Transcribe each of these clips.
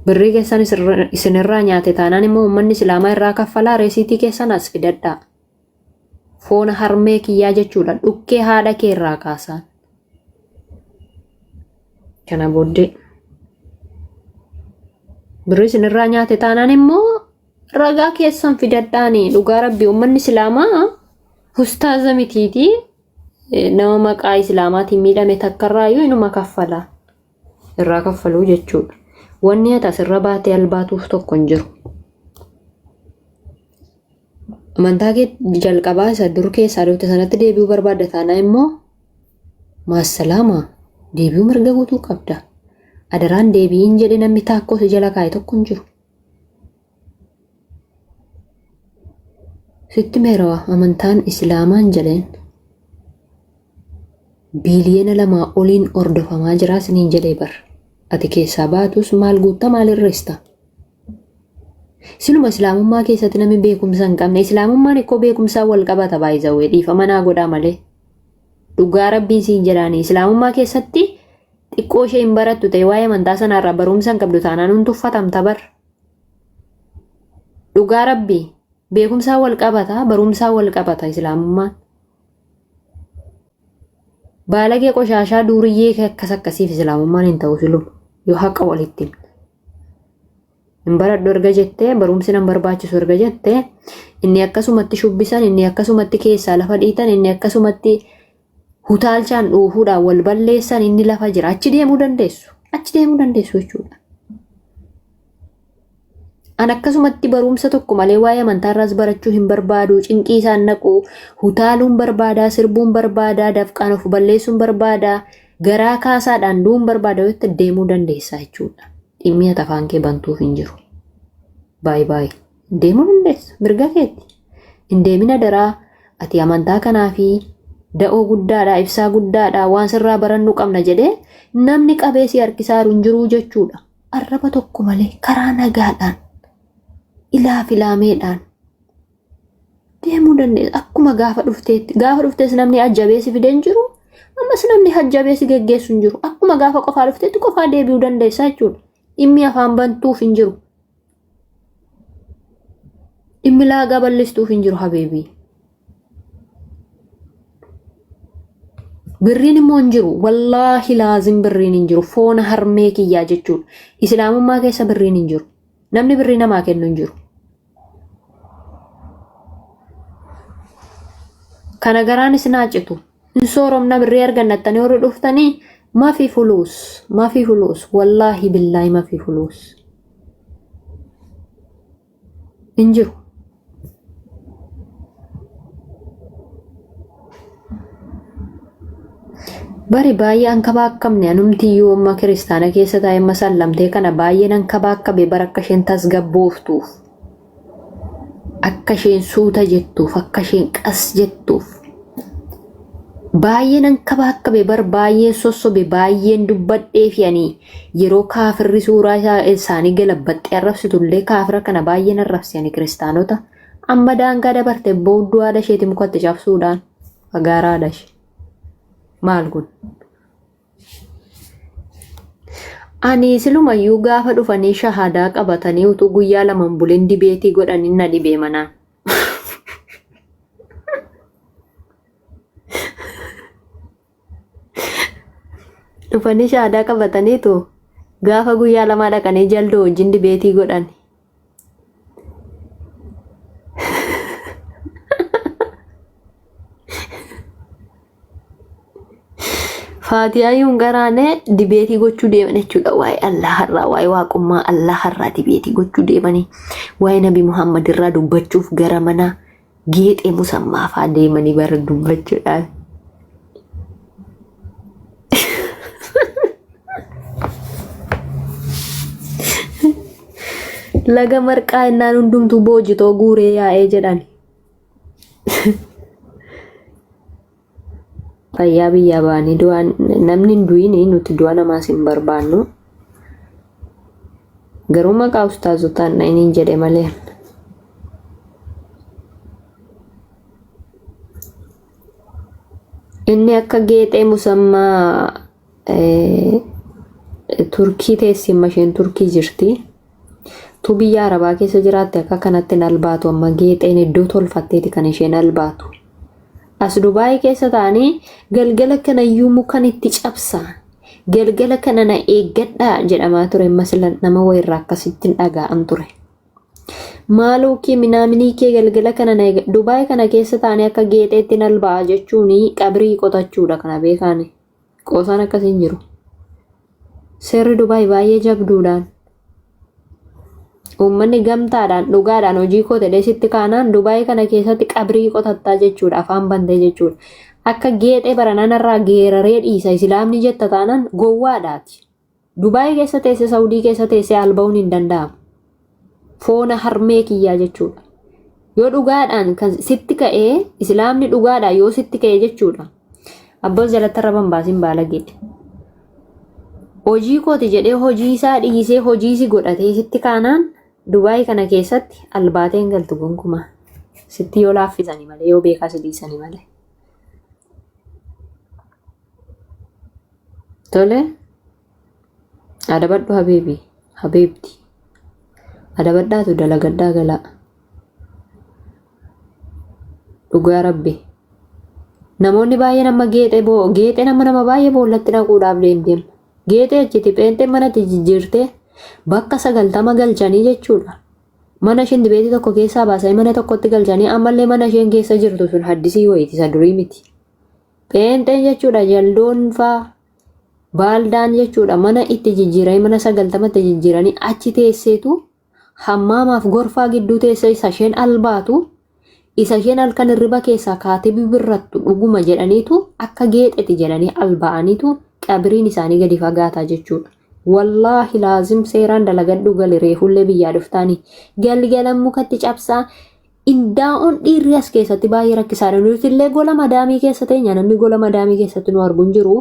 Birrii keessan isinirraa nyaate taanaan immoo uummanni islaamaa irraa kaffalaa resiitii keessan as fidadhaa. Foona harmee kiyyaa jechuudha. Dhukkee haadha kee irraa kaasaan. Kana booddee birrii isinirraa nyaate taanaan immoo ragaa keessan fidadhaani dhugaa rabbi uummanni islaamaa ustaaza mitiitii nama maqaa islaamaatiin miidhame takkarraayyuu inuma kaffala. Irraa kaffaluu jechuudha. Wanni ati asirra baatee albaatuuf tokko hin jiru. Amantaa kee jalqabaa isa dur keessaa dhufte sanatti deebi'uu barbaadda taanaa immoo maassalaama deebi'uu mirga guutuu qabda. Adaraan deebi'iin jedhe namni taakkoo si jala kaa'e tokko hin jiru. Sitti meerawa amantaan islaamaan jedheen biiliyoona 2 oliin hordofamaa jira isiniin jedhee bar. Ati keessaa baatus maal guutta maal hir'ista? Siluma islaamummaa keessatti namni beekumsa hin qabne islaamummaan ikkoo beekumsaan wal qabata baay'izawwee dhiifama naa godhaa malee. Dhugaa rabbiin siin jedhaanii islaamummaa keessatti xiqqoo ishee hin barattu ta'e waa'ee amantaa sanaarraa barumsa hin qabdu taanaan hun tuffatamta bar. Dhugaa rabbii beekumsaan wal qabata barumsaan wal qabata islaamummaan. Baalagee qoshaashaa duuriyyee akkas akkasiif islaamummaan hin ta'u siluma yoo haqa walitti himne. Hin baradhu erga jettee barumsi nan barbaachisu erga jettee inni akkasumatti shubbisan inni akkasumatti keessaa lafa dhiitan inni akkasumatti hutaalchaan dhuufuudhaan wal balleessan inni lafa jira achi deemuu dandeessu achi deemuu dandeessu jechuudha. An akkasumatti barumsa tokko malee waa'ee amantaa irraas barachuu hin barbaadu cinqii isaan naqu hutaaluun barbaadaa sirbuun barbaadaa dafqaan of balleessuun barbaadaa garaa kaasaadhaan du'uun barbaada yoo jette deemuu dandeessa jechuudha. Dhimmi ati afaan kee bantuuf hin jiru. Baay baay. Deemuu dandeessa. Mirga keeti. Hin deemin adaraa. Ati amantaa kanaa fi da'oo guddaadha, ibsaa guddaadha, waan sirraa barannu qabna jedhee namni qabee si harkisaaru hin jiruu jechuudha. Arraba tokko malee karaa nagaadhaan ilaa filaameedhaan deemuu dandeessa. Akkuma gaafa dhufteetti. Gaafa dhuftees namni ajjabee si fidee hin jiru. Ammas namni hajjabee si geggeessu hin jiru. Akkuma gaafa qofaa dhufteetti qofaa deebi'uu dandeessa jechuudha. Dhimmi afaan bantuuf hin jiru. Dhimmi laagaa bal'istuuf hin jiru habeebii. Birriin immoo hin jiru. Wallaahi laazim birriin hin jiru. Foona harmee kiyyaa jechuudha. Islaamummaa keessa birriin hin jiru. Namni birrii namaa kennu hin jiru. Kana garaan isin haa citu. Hin sooromna birrii argannattanii warri dhuftanii mafi fuluus mafi fuluus wallaahi billaahi mafi fuluus. Hin jiru. Bari baay'ee an kabaakkamne anumti iyyuu amma kiristaana keessa taa'ee amma sallamtee kana baay'ee nan kabaakkabe bara akka isheen tasgabbooftuuf akka isheen suuta jettuuf akka isheen qas jettuuf baay'ee nan kabaakkabe bar baay'een sossobe baay'een dubbadhee fi ani yeroo kaafirri suuraa isaa isaanii galabbaxxee arrabsitullee kaafira kana baay'een arrabse ani kiristaanota amma daangaa dabarte boodduu haadha isheeti mukatti cabsuudhaan fagaaraa haadha ishee. Maal kun? Ani silumayyuu gaafa dhufanii shahadaa qabatanii utuu guyyaa laman bulin dibeetii godhanii na dhibee manaan. Dhufanii shahadaa qabataniitu gaafa guyyaa lamaa dhaqanii jaldoo wajjin dibeetii godhan. Faatiyaa yuun garaane dibeetii gochuu deeman jechuudha. Waa'ee Allah har'aa, waa'ee waaqummaa Allah har'aa dibeetii gochuu deemanii waa'ee Nabi Muhammad irraa dubbachuuf gara mana geexee musammaa fa'aa deemanii bara dubbachuudhaan. Laga marqaa innaan hundumtuu boojitoo guuree yaa'ee jedhan. Fayyaa biyyaa ba'anii du'an namni hin du'in nuti du'a namaas hin barbaannu. Garuu maqaa ustaazotaan dha'iniin jedhe malee. Inni akka geexee musammaa Turkii teessi amma isheen Turkii jirti. Tu biyya Arabaa keessa jiraatte akka kanatti hin albaatu amma geexeen iddoo tolfatteeti kan isheen albaatu. As Dubaayii keessa ta'anii galgala kanayyuu mukan itti cabsa. Galgala kana na eeggadhaa jedhamaa ture amma sila nama wayirraa akkasitti hin dhaga'an ture. Maaloo kee minaaminii kee galgala kana na eega Dubaay kana keessa ta'anii akka geexeetti hin alba'a jechuun qabrii qotachuudha kana beekaani. Qoosaan akkasii hin jiru. Seerri Dubaay baay'ee jabduudhaan. Uummanni gamtaadhaan dhugaadhaan hojii koo ta'ee sitti kaanaan Dubaay kana keessatti qabrii qotattaa jechuudha afaan bantee jechuudha. Akka geexee baranaan irraa geeraree dhiisa islaamni jetta taanaan gowwaadhaati. Dubaay keessa teessee Saudii keessa teessee alba'uun hin danda'amu. Foona harmee kiyyaa jechuudha. Yoo dhugaadhaan kan sitti ka'ee islaamni dhugaadhaan yoo sitti ka'e jechuudha. Abboon jalatti arraba hin baasin baalagee. Hojii kooti jedhee hojii isaa dhiisee hojii si godhatee sitti kaanaan Dubaay kana keessatti albaatee hin galtu gonkumaa. Sitti yoo laaffisanii malee yoo beekaa si dhiisanii malee. Tole adabadhu habiibi habiibti adabadhaatu dalagadhaa galaa. Dhugaa rabbi. Namoonni baay'een amma geexee boo geexeen amma nama baay'ee boollatti naquudhaaf deemteem. Geexee achiti pheenxeen manatti jijjiirtee bakka 90 galchanii jechuudha. Mana isheen dibeetii tokko keessaa baasanii mana tokkotti galchanii ammallee mana isheen keessa jirtu sun haddisii wayiiti isa durii miti. Pheenxeen jechuudha jaldoon faa baaldaan jechuudha mana itti jijjiiranii mana 90tti jijjiiranii achi teesseetu hammaamaaf gorfaa gidduu teessee isa isheen albaatu isa isheen halkan hirriba keessaa kaatee bibirrattu dhuguma jedhaniitu akka geexeti jedhanii alba'aniitu qabriin isaanii gadi fagaataa jechuudha. Wallaahi laazim seeraan dalagadhu gali reefullee biyyaa dhuftaanii galgalan mukatti cabsaa indaa'oon dhiirri as keessatti baay'ee rakkisaadha. Nuti illee gola madaamii keessa teenya namni gola madaamii keessatti nu argu hin jiru.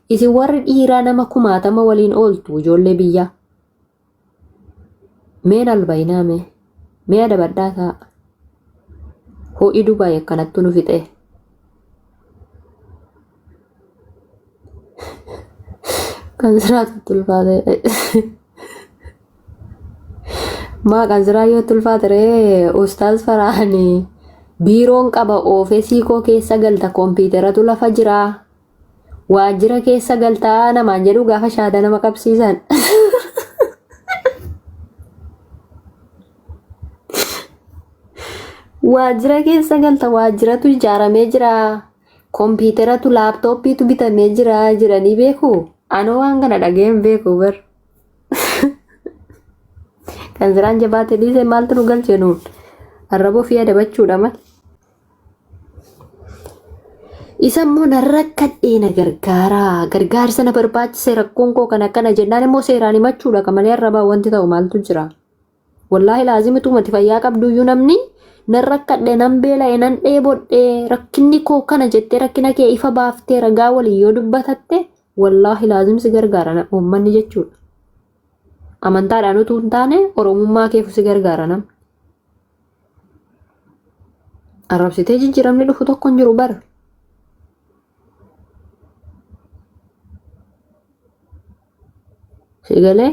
Isin warri dhiiraa nama kumaatama waliin ooltu ijoollee biyyaa. Meen albayinaa mee. Mee adabadhaa ta'a. Ho'i Dubaay akkanattu nu fixee. Kan siraatu ulfaate. Maa kan siraa yoo ulfaate ree ustaaz Faraani biiroon qaba oofesii koo keessa galta kompiitaratu lafa jiraa. Waajjira keessa galtaa namaan jedhu gaafa shaada nama qabsiisan. Waajjira keessa galta waajjiratu ijaaramee jira. Kompiitaratu laaptooppiitu bitamee jira jedhanii beeku. Anoo waan kana dhaga'ee hin beeku bar. Kan siraan jabaate dhiisee maaltu nu galche nuun? Arraba ofii adabachuudha malee. Isa immoo nan rakkadhee na gargaaraa gargaarsa na barbaachise rakkoon koo kan akkana jennaan immoo seeraan himachuudha kan malee arrabaa wanti ta'u maaltu jira. Wallaahi laazimi tumati fayyaa qabduyyuu namni nan rakkadhe nan beela'e nan dheebodhe rakkinni koo kana jettee rakkina kee ifa baaftee ragaa waliin yoo dubbatatte wallaahi laazim si gargaara uummanni jechuudha. Amantaadhaan utuu hin taane oromummaa keefu si gargaara namni. Arrabsitee jijjiiramni dhufu tokko hin jiru bara. Si galee?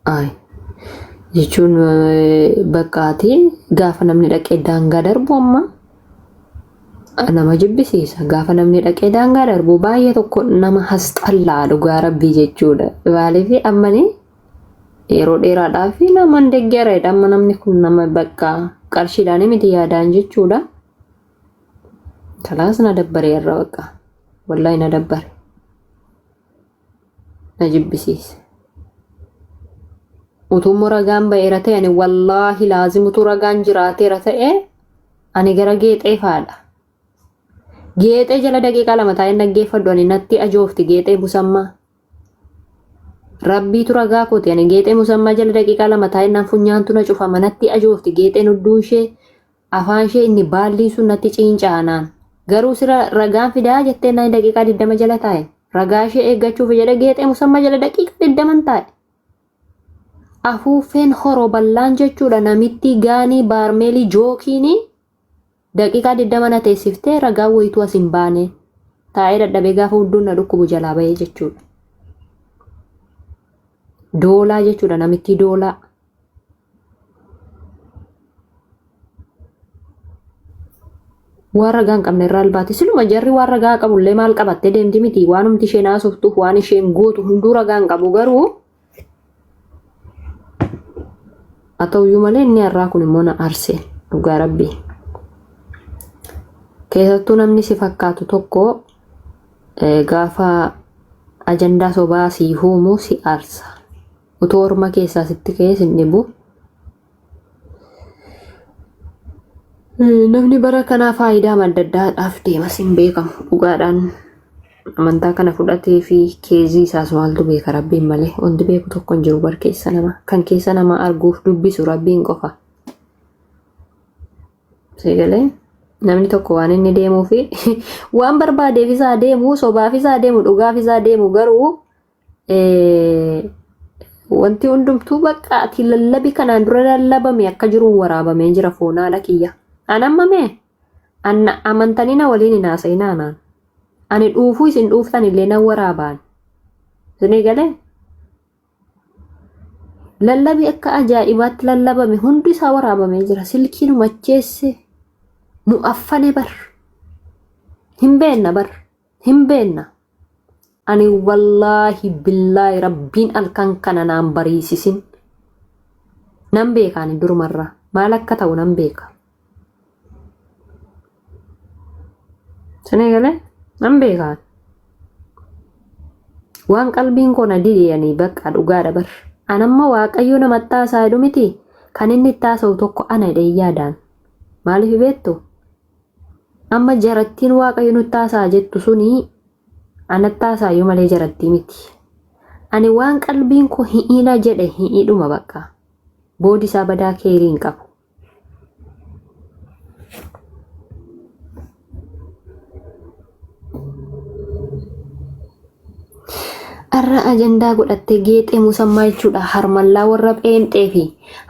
Ay. Jechuun bakka ati gaafa namni dhaqee daangaa darbu amma nama jibbisiisa. Gaafa namni dhaqee daangaa darbu baay'ee tokko nama hasxallaa dhugaa rabbii jechuudha. Maaliif ammani yeroo dheeraadhaaf nama hin deeggareedha. Amma namni kun nama bakka qarshiidhaan miti yaadaan jechuudha. Kalaas na dabbare irra bakka. Wallaahi na dabbare. Na jibbisiise. Utuu immoo ragaan ba'eera ta'e ani wallaahi laazim utuu ragaan jiraateera ta'e ani gara geexee faadha. Geexee jala daqiiqaa 2 taa'een dhaggeeffadhu ani natti ajoofti geexee musammaa. Rabbiitu ragaa kooti ani geexee musammaa jala daqiiqaa 2 taa'een naan funyaantu na cufama natti ajoofti geexeen hudduu ishee Afaan ishee inni baalliin sun natti ciinca'a naan. Garuu sira ragaan fidaa jettee naan daqiiqaa 20 jala taa'e. Ragaa ishee eeggachuuf jedhe geexee musammaa jala daqiiqaa 20 taa'e. Afuuffeen horoballaan jechuudha namittii gaanii baarmeelii jookiinii daqiiqaa 20 na teessiftee ragaa wayituu as hin baane. Taa'ee dadhabee gaafa hudduun na dhukkubu jalaa bahee jechuudha. Doolaa jechuudha namittii doolaa. Waan ragaa hin qabne irraa albaati. Siluma jarri waan ragaa qabullee maal qabattee deemti miti. Waanumti isheen haasoftuuf waan isheen gootu hunduu ragaa hin qabu garuu haa ta'uyyuu malee inni har'aa kun immoo na aarse dhugaa rabbii. Keessattuu namni si fakkaatu tokko gaafa ajandaa sobaa si huumu si aarsa. Utuu orma keessaa sitti ka'ee sin dhibu. Namni bara kanaa faayidaa adda addaadhaaf deemas hin beekamu. Dhugaadhaan amantaa kana fudhatee fi keezii isaas maaltu beeka rabbiin malee wanti beeku tokko hin jiru bar keessa nama kan keessa nama arguuf dubbisu rabbiin qofa. Seegalee namni tokko waan inni deemuu fi waan barbaadeef isaa deemu sobaaf isaa deemu dhugaaf isaa deemu garuu Wanti hundumtuu bakka ati lallabi kanaan dura lallabame akka jiruun waraabamee jira foonaadha kiyya. An amma mee anna amantanii na waliin hin haasa'inaa naan. Ani dhuufuu isin dhuuftan illee nan waraabaan. Isinii galee? Lallabi akka ajaa'ibaatti lallabame hundi isaa waraabamee jira. Silkii nu macheesse nu affane bar. Hin beenna bar. Hin beenna. Ani wallaahi billaahi rabbiin halkan kana naan bariisisin. Nan beeka ani durumarraa. Maal akka ta'u nan beeka. Sinii galee nan beeka. ani. Waan qalbiin koo na dide ani bakka dhugaadha bar. An amma waaqayyo namatti haasaa jedhu miti kan inni itti haasa'u tokko ana jedhee yaadaan. Maaliif beektu? Amma jarattiin waaqayyo nutti haasa'a jettu suni anatti haasa'ayyuu malee jarattii miti. Ani waan qalbiin koo hi'ina jedhe hi'idhuma bakka. Boodi isaa badaa keerii hin qabu. Arra ajandaa godhattee geexee musammaa jechuudha. Harmallaa warra pheenxee fi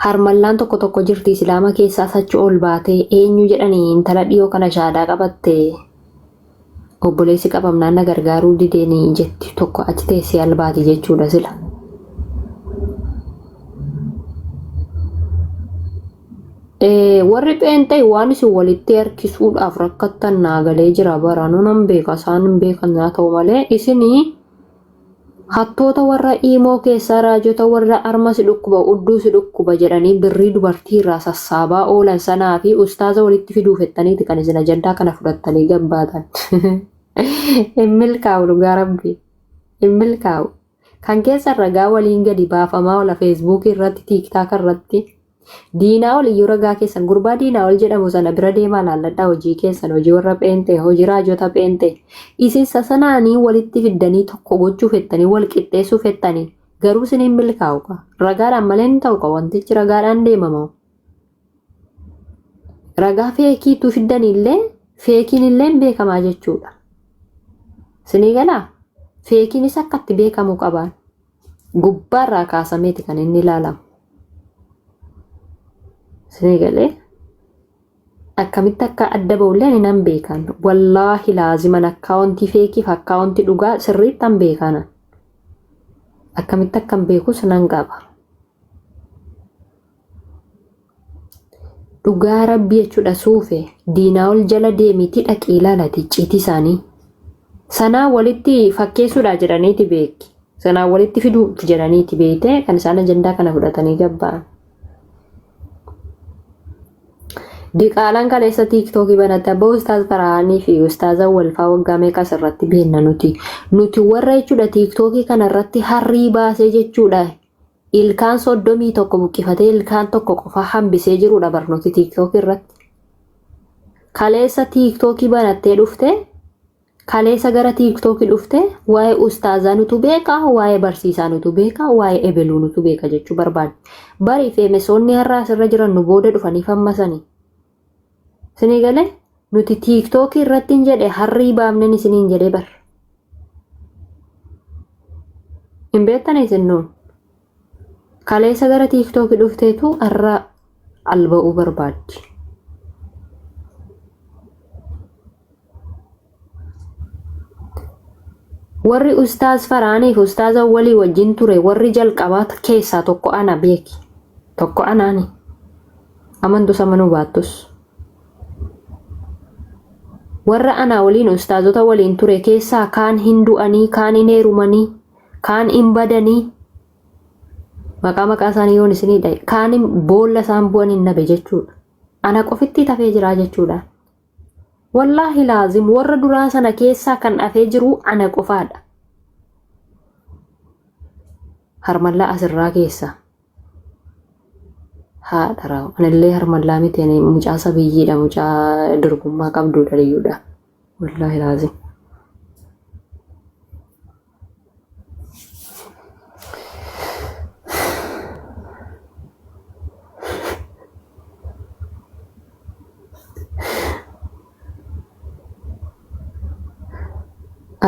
harmallaan tokko tokko jirti islaama keessaas achi ol baatee eenyu jedhanii intala dhiyoo kana shaadaa qabatte obboleessi qabamnaan na gargaaruu dideenii jetti tokko achi teessee albaati jechuudha sila. Warri pheenxee waan isin walitti harkisuudhaaf rakkattan naa galee jira bara nu nan beeka isaan hin beekan haa ta'u malee isinii hattoota warra iimoo keessaa raajota warra arma si dhukkuba udduu si dhukkuba jedhanii birrii dubartii irraa sassaabaa oolan sanaa fi ustaaza walitti fiduuf jettaniiti kan isin ajandaa kana fudhattanii gabbaatan. Hin milkaa'u dhugaa rabbi. Hin milkaa'u. Kan keessan ragaa waliin gadi baafamaa oola feesbuukii irratti tiiktaaka irratti. Diinaa ol iyyuu ragaa keessan gurbaa diinaa ol jedhamu sana bira deemaa laalladhaa hojii keessan hojii warra pheenxee hojii raajota pheenxee. Isin sasanaanii walitti fiddanii tokko gochuu fettanii wal qixxeessuu fettanii garuu isin hin milkaa'u ka. Ragaadhaan malee hin ta'u ka wantichi ragaadhaan deemama. Ragaa feekiitu fiddanii illee feekiin illee hin beekamaa jechuudha. Isinii galaa? Feekiinis akka itti beekamu qabaan. Gubbaarraa kaasameeti kan inni ilaalamu. Isinii galee? Akkamitti akka adda ba'ullee ani nan beekan. Wallaahi laaziman akkaawuntii feekiif akkaawuntii dhugaa sirriitti an beekana. Akkamitti akkan beekus nan qaba. Dhugaa rabbii jechuudha suufe diinaa ol jala deemiti dhaqii ilaalati icciitii isaanii. Sanaa walitti fakkeessuudha jedhaniiti beeki. Sanaa walitti fiduuf jedhaniiti beeyte kan isaan ajandaa kana fudhatanii gabba'an. Diqaalaan kaleessa tiiktookii banatte abbaa ustaaz Farahaanii fi ustaaza walfaa waggaa meeqa asirratti beenna nuti. Nuti warra jechuudha tiiktookii kana irratti harrii baasee jechuudha Ilkaan 31 buqqifatee ilkaan tokko qofa hambisee jirudha barnooti tiiktookii irratti. Kaleessa tiiktookii banattee dhufte kaleessa gara tiiktookii dhufte waa'ee ustaazaa nutu beeka waa'ee barsiisaa nutu beeka waa'ee ebeluu nutu beeka jechuu barbaadde. Bari feemesoonni har'a asirra jiran nu booda dhufanii fammasanii. Isinii galee nuti tiiktookii irratti hin jedhe harrii baafnen isiniin jedhee bar. Hin beektan isin nuun. Kaleessa gara tiiktookii dhufteetu har'a alba'uu barbaaddi. Warri ustaaz Faraaniif ustaaza walii wajjin ture warri jalqabaa keessaa tokko ana beeki. Tokko anaani. Amantus amanuu baattus. Warra anaa waliin ustaazota waliin ture keessaa kaan hin du'anii, kaan hin heerumanii, kaan hin badanii. Maqaa maqaa isaanii yoon isinii dhahe kaan hin boolla isaan bu'an hin dhabe jechuudha. Ana qofitti tafee jiraa jechuudha. Wallaahi laazim warra duraa sana keessaa kan hafee jiru ana qofaadha. Harmallaa asirraa keessaa. Haadha raawu. Anillee harmallaa miti ani mucaa sabiyyiidha mucaa durbummaa qabduudha liyyuudha. Wallaahi laazim.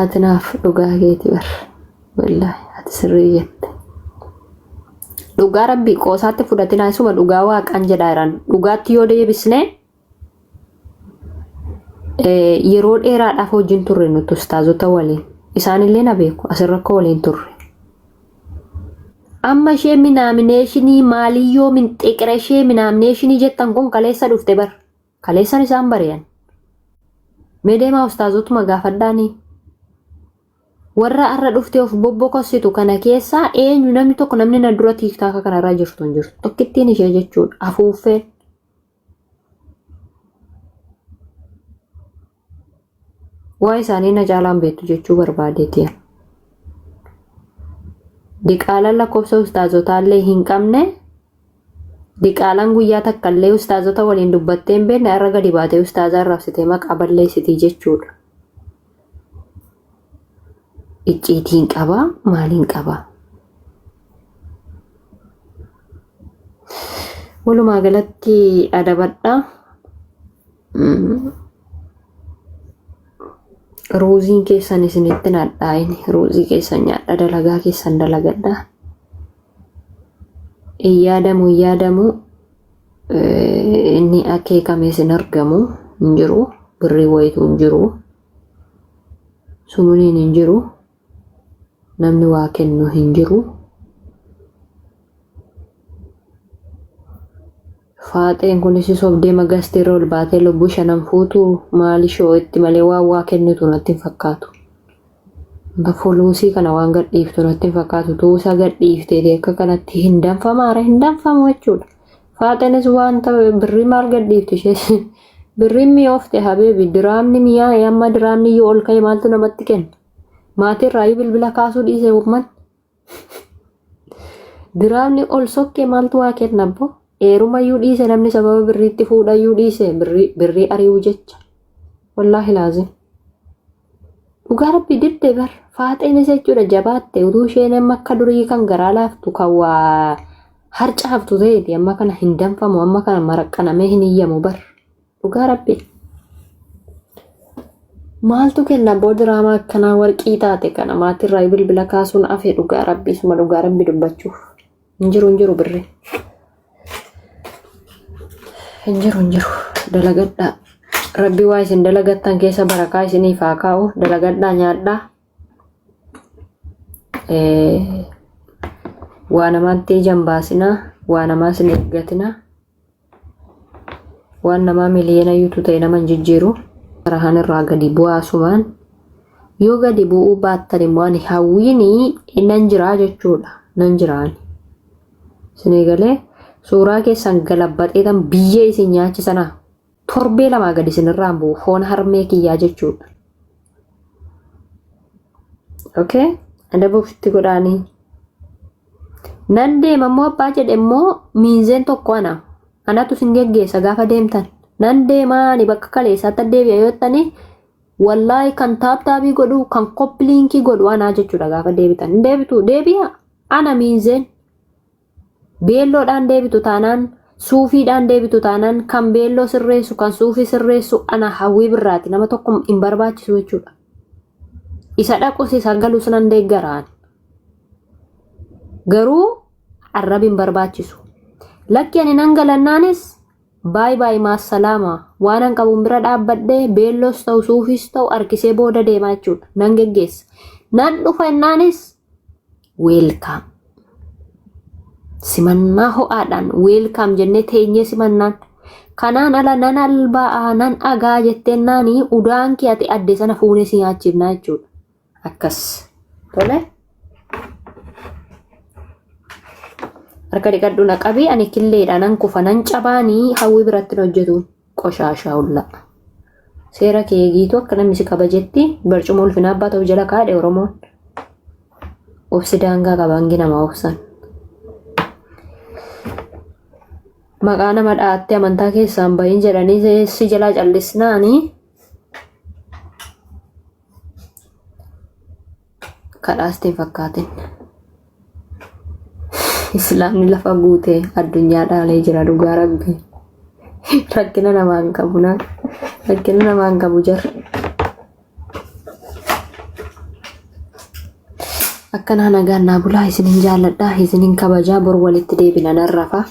Ati naaf dhugaa keeti bar. Wallaahi ati sirrii jette. Dhugaa rabbii qoosaatti fudhatinaa isuma dhugaa waaqaan jedhaa jiran. Dhugaatti yoo deebisne yeroo dheeraadhaaf wajjin turre nuti ustaazota waliin. Isaanillee na beeku asirra akka waliin turre. Amma ishee minaamineeshinii maaliyyoo minxiqira ishee minaamineeshinii jettan kun kaleessa dhufte bar. Kaleessan isaan bari'an. Mee deemaa ustaazotuma gaafadhaanii. Warra har'a dhuftee of bobbokossitu kana keessaa eenyu namni tokko namni na dura tiiktaaka kanarra jirtu hin jirtu. Tokkittiin ishee jechuudha. Afuuffeen. Waa isaanii na caalaan beektu jechuu barbaadeeti. Diqaalaan lakkoofsa ustaazotaallee hin qabne diqaalaan guyyaa takkallee ustaazota waliin dubbattee hin beekne har'a gadi baatee ustaaza arrabsitee maqaa balleessitii jechuudha. Icciitiin qabaa maaliin qabaa? Walumaa galatti adabadha. Ruuziin keessan isinitti hin hadhaa'in. Ruuzii keessan nyaadha dalagaa keessan dalagadha. Hin yaadamu hin yaadamu inni akeekame isin argamu hin jiru. Birrii wayitu hin jiru. Sumuniin hin jiru. Namni waa kennu hin jiru. Faaxeen kunis sobdee magastii irra ol baatee lubbuu shanan fuutu maali shoo itti malee waan waa kennitu natti hin fakkaatu. Wanta foluusii kana waan gadhiiftu natti hin fakkaatu. Tuusa gadhiiftee akka kanatti hin danfamaara hin danfamu jechuudha. Faaxeenis wanta birrii maal gadhiiftu ishee birriin mi'oofte habeebi diraamni mi'aa'e amma diraamni yoo ol ka'e maaltu namatti kenna? Maatii irraayyuu bilbila kaasuu dhiise uummanni. Diraamni ol sokkee maaltu waa kenna abbo? Eerumayyuu dhiise namni sababa birriitti fuudhayyuu dhiise birrii ari'uu jecha. Wallaahi laazim. Dhugaa rabbi didde bar faaxeenis jechuudha jabaatte utuu isheen amma akka durii kan garaa laaftu kan waa harcaaftu ta'eeti amma kana hin danfamu amma kana maraqqanamee hin iyyamu bar. Dhugaa rabbi. Maaltu kenna abboo diraamaa akkanaa warqii taate kana maatirraa bilbila kaasuun hafe dhugaa rabbi isuma dhugaa rabbi dubbachuuf. Hin jiru hin jiru birri. Hin jiru hin jiru dalagadhaa. Rabbi waa isin dalagattan keessa barakaa isiniif haa kaa'u dalagadhaa nyaadhaa. Waa namaatti ija hin baasinaa waa namaas hin eeggatinaa. Waan namaa miliyoona yuutuu ta'e nama hin jijjiiru. Rahan irraa gadi bu'aa sumaan. Yoo gadi bu'uu baattan immoo ani hawwiini nan jiraa jechuudha. Nan jiraani. Isinii galee suuraa keessan galabbaxeetan biyyee isin nyaachisanaa. Torbee lamaa gadi isinirraan bu'u foon harmee kiyyaa jechuudha. Okay? Adaba ofitti godhaanii. Nan deema immoo abbaa jedhe immoo miinzeen tokko ana. Anatu isin geggeessa gaafa deemtan. Nan deemaa ani bakka kaleessaatti deebi'a yoo jettanii wallaahi kan taaptaabii godhu kan koppiliinkii godhu anaa jechuudha gaafa deebitan. Hin deebitu deebi'a ana miinzeen. Beelloodhaan deebitu taanaan suufiidhaan deebitu taanaan kan beelloo sirreessu kan suufii sirreessu ana hawwii birraati nama tokko hin barbaachisu jechuudha. Isa dhaqus isa galus nan deeggaraan. Garuu arrabi hin barbaachisu. Lakki ani nan galannaanis baay baay maassalaama waan an qabuun bira dhaabbadhee beelloos ta'u suufiis ta'u harkisee booda deemaa jechuudha. Nan geggeessa. Nan dhufa innaanis weelkaam. Simannaa ho'aadhaan weelkaam jennee teenyee simannaan. Kanaan ala nan alba'aa nan agaa jettennaani udaan kee ati adde sana fuunee si nyaachifnaa jechuudha. Akkas. Tole. Harka dhiqadhu na qabi ani killeedha nan kufa nan cabaanii hawwii biratti hin hojjetu qoshaashaa hulla. Seera kee eegiitu akka namni si kabajetti barcuma ulfinaa abbaa ta'u jala kaadhe Oromoon. Obsi daangaa qaba hangi nama obsan. Maqaa nama dha'attee amantaa keessaan bahin jedhanii si jalaa callisnaanii kadhaasti hin fakkaatin. Islaamni lafa guute addunyaa dhaalee jira dhugaa rabbi. Rakkina namaa hin qabu na. Rakkina namaa hin qabu jarri. Akkanaa nagaan naa bulaa isinin jaalladha isinin kabajaa bor walitti deebina nan rafa.